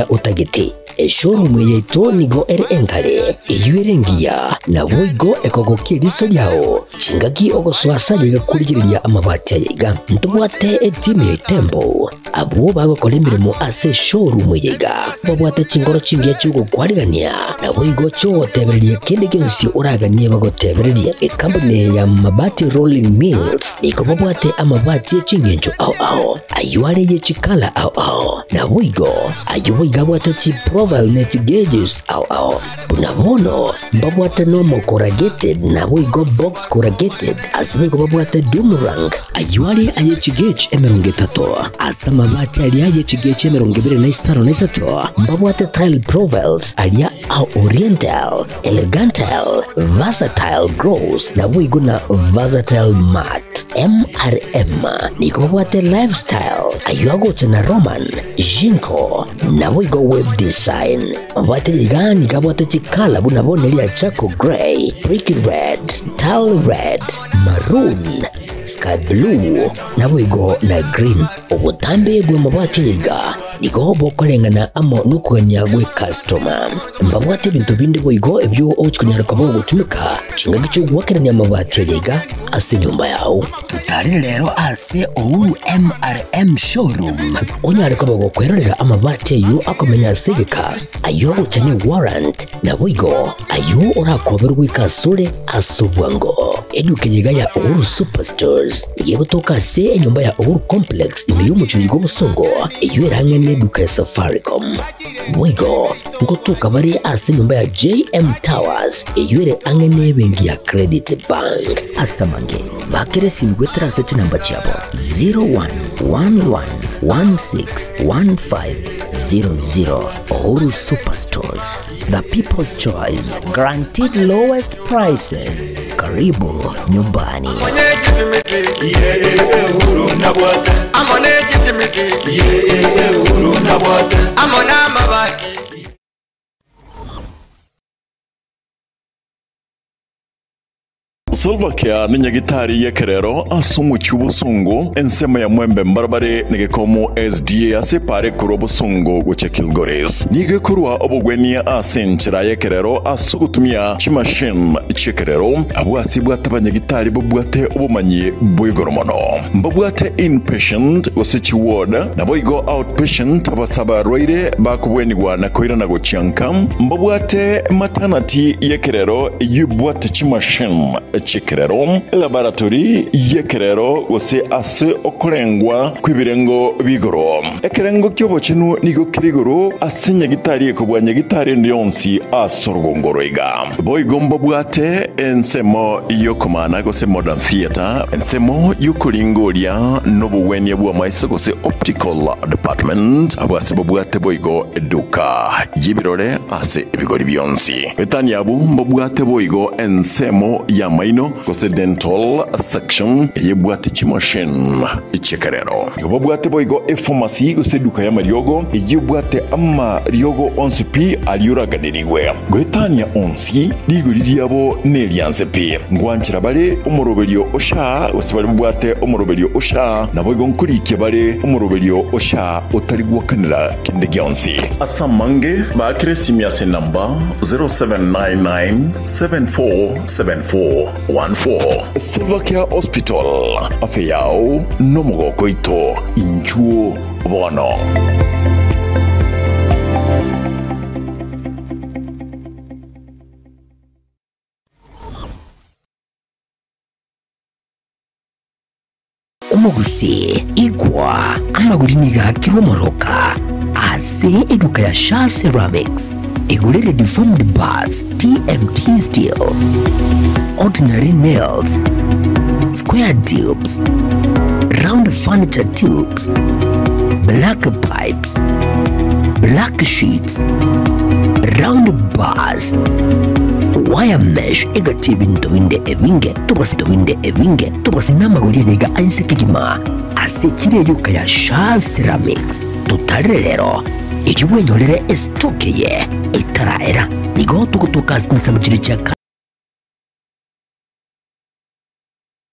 otagete. Eshowroom yaito nigo ere enkare eyuere ngiya nabo igo ekogokia eriso riao chingaki ogoswasa yegakurigereria amabati ayaiga ntobwate etimu ya Tembo abwo bagokora emirimo ase showroom yaiga babwate chingoro chingiya chiogokwarigania nabo igo chiogotebereria kende gionsi oraganie bagotebereria. Ekampuni ya Mabati Rolling Mills nigo babwate amabati echingencho ao ao ayo are yechikala ao ao nabo igo ayo boiga abwate chiprofile net gauges ao ao bunabono mbabwate normal corrugated nabo igo box corrugated ase boigo babwate doomerang ayo are ayechigauge emerongo etato ase amabati aria ayechigauge emerongo ebere na isano na isato mbabwate tile profiles aria a oriental elegantal versatile gross nabo igo na versatile matte MRM niko babwate lifestyle ayo agocha na Roman Jinko nabo igo web design mabwate igani gabwate chikala buna bonelia charcoal grey brick red tile red maroon sky blue nabo igo na green obutambe bwe mabwate iga nigo bokorengana amo nokugania gwe customer mbabwate ebintu bindi boigo ebyo ochikunyara koba ogotumika chingaki chiogwakerania amabati iga ase nyumba yao. Tutarire rero ase Uhuru MRM showroom onyare koba gokwerorera amabati ayo akomenya ase egeka ayo agocha ni warrant nabo igo ayo orakoberwa goika asore ase obwango. Eduka yiga ya Uhuru Superstores igegotoka ase enyumba ya Uhuru Complex ime y'omochori gwa obosongo eyo erang'ane eduka ya Safaricom. Boigo ngotoka bare ase enyumba ya JM Towers eyo ere ang'e na ebenki ya Credit Bank ase amange. Bakere esimi goetera ase chinamba chiabo 0111161500. Uhuru Superstores, the people's choice, guaranteed lowest prices. Karibu nyumbani. Silvercare ni nyagitari y'ekerero ase omochie obosongo ensemo ya mwembe mbarabare negekomo SDA ase epara ekorwa obosongo gochia Kilgoris. Nigo ekorwa obogwenia ase enchera y'ekerero ase ogotumia chimachine chi'ekerero abwo ase ebwate abanyagitari babwate obomanyi bwa igoro mono. Mbabwate inpatient gose chiward naboigo outpatient abase abarwaire bakobwenigwa na koirana gochia nka. Mbabwate maternity y'ekerero eyio ebwate chimachine chi'ekerero, elaboratory y'ekerero gose ase okorengwa kw'ebirengo bi'igoro. Ekerengo ki'obochenu nigo kere igoro ase nyagitari ekobua nyagitari ende yonsi ase orogongo roiga. Boigo mbabwate ensemo y'okomana gose modern theatre, ensemo y'okoringoria n'obogwenia bw'amaiso gose optical department, abwo ase babwate boigo eduka y'ebirore ase ebigori bionsi. Goetania abwo mbabwate boigo ensemo y'amaino gose dental section eyebwate chimachine chi'ekerero. Nigo babwate boigo epharmacy gose eduka y'amariogo eyebwate amariogo onsi pi aria oraganерigwe. Goetania onsi, rigori riabo nerianse pi. Ngwanchera bare omoroberio o SHA gose baria babwate omoroberio o SHA naboigo nkorikia bare omoroberio o SHA otari gwakanera kende gionsi. Ase amange, baakere esimi ase enamba 0799747414. Silvercare Hospital, afya yao nomogoko oito, inchuo bono. Omogusii, igwa, amagori nigo aakirwe omoroka ase eduka ya Shaa Ceramics. Igorere deformed bars, TMT steel, ordinary nails, square tubes, round furniture tubes, black pipes, black sheets, round bars, wire mesh egati ebinto binde ebinge tobase binde ebinge tobase n'amagori aiga ainse kegima ase kire eduka ya Shaa Ceramics. Totarere rero erio bwenyorere estock eye etaraera nigo togotoka ase chinsemo chiria chia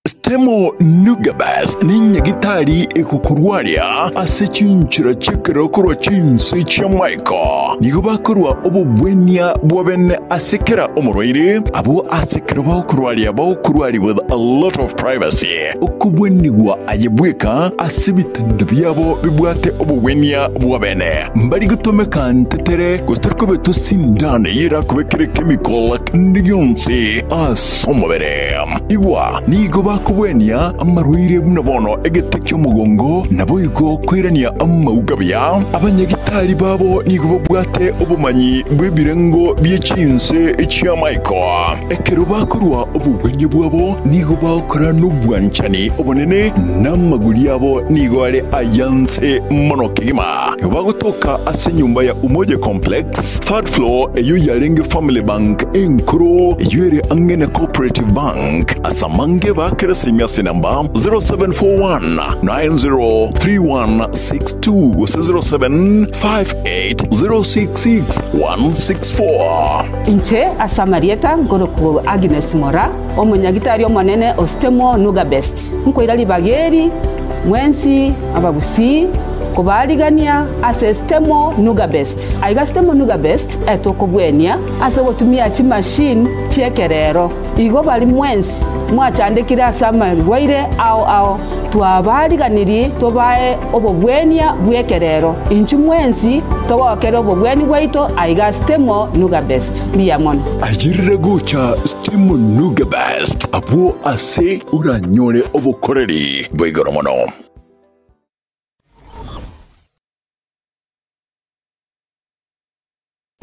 Stemo Nugabes nenyagitari egokorwaria ase chinchera chi'ekerero korwa chinse chi'amaiko. Nigo bakorwa obobwenia bwa bene ase kera omorwaire, abwo ase ekero bagokorwaria bagokorwaria with a lot of privacy. Okobwenigwa aye bweka ase ebitanda biabo bibwate obobwenia bwa bene. Mbari gotomeka ntetere gose tori kobetwa sindano eyio erakobekere chemical kende gionsi ase omobere. Igwa, nigo bakobwenia amarwaire buna bono egete ki'omogongo, naboigo koirania amauga buya. Abanyagitari babo nigo babwate obomanyi bw'ebirengo bie chinse chi'amaiko. Ekero bakorua obogwenia bwabo nigo bagokora nobwanchani obonene, na amaguri abo nigo are ayanse mono kegima. Nigo bagotoka ase enyomba ya Umoja Complex, third floor, eyio yarenge Family Bank enkoro, eyio ere ang'e na Cooperative Bank. Ase amange baakere esimi ase enamba 0741 903162 gose 0758 066 164. Inche ase amarieta nkorokwa Agnes Mora, omonyagitari omonene o Stemo Nuga Best. Nkoira ribaga eri mwensi abagusii kobaarigania ase Stemo Nuga Best. Aiga Stemo Nuga Best etokobwenia ase ogotumia chimachine chi'ekerero. Igo baria mwensi mwachandekire ase amarwaire ao ao, twabaariganirie tobae obobwenia bw'ekerero. Inchuo mwensi togokere obobweni bwaito aiga Stemo Nuga Best. Mbuya mono. Ayerere gocha Stemo Nuga Best abwo ase oranyore obokoreri bwa igoro mono.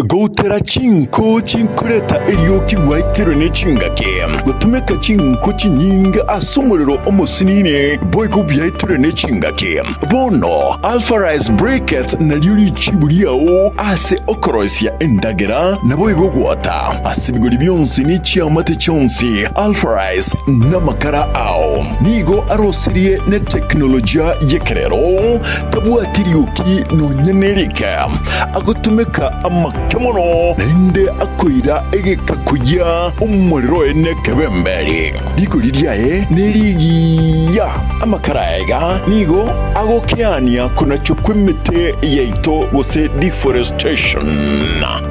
Goutera chinko chinkoreta erioki gwaitirwe ne chingaki, gotumeka chinko chinyinge ase omorero omosinini boigo biaitirwe ne chingaki. Bono Alpha Rice Briquettes nario richibu riao ase okoroisia endagera naboigo gwota ase ebigori bionsi ne chiamate chionsi. Alpha Rice namakara ao nigo arosirie ne teknolojia y'ekerero, tabwati rioki nonya nerike. Agotumeka amake mono, naende akoira egeka koyia omorero oye nekebemberi. Rigori riaye nerigiya. Amakara aya iga nigo agokeania konachwa kw'emete yaito gose deforestation.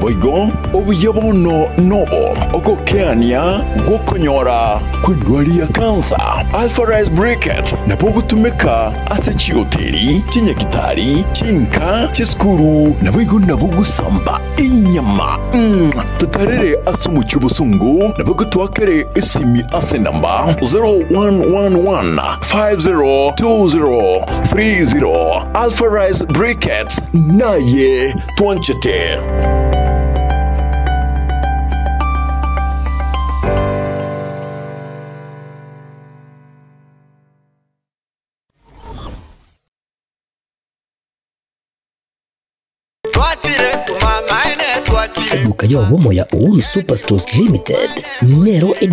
Boigo obuya bono nobo ogokeania gw'okonyora kw'endwari ya kansa. Alpha Rice Briquettes nabo ogotumeka ase chihoteli, chinyagitari, chinka, chisukuru, naboigo nabo gosamba enyama. Totarere ase omochie obosongo, naboigo toakere esimi ase enamba 0111 502030. Alpha Rice Briquettes naye twanchete. Eduka y'obomo ya Uhuru Superstores Limited nero edu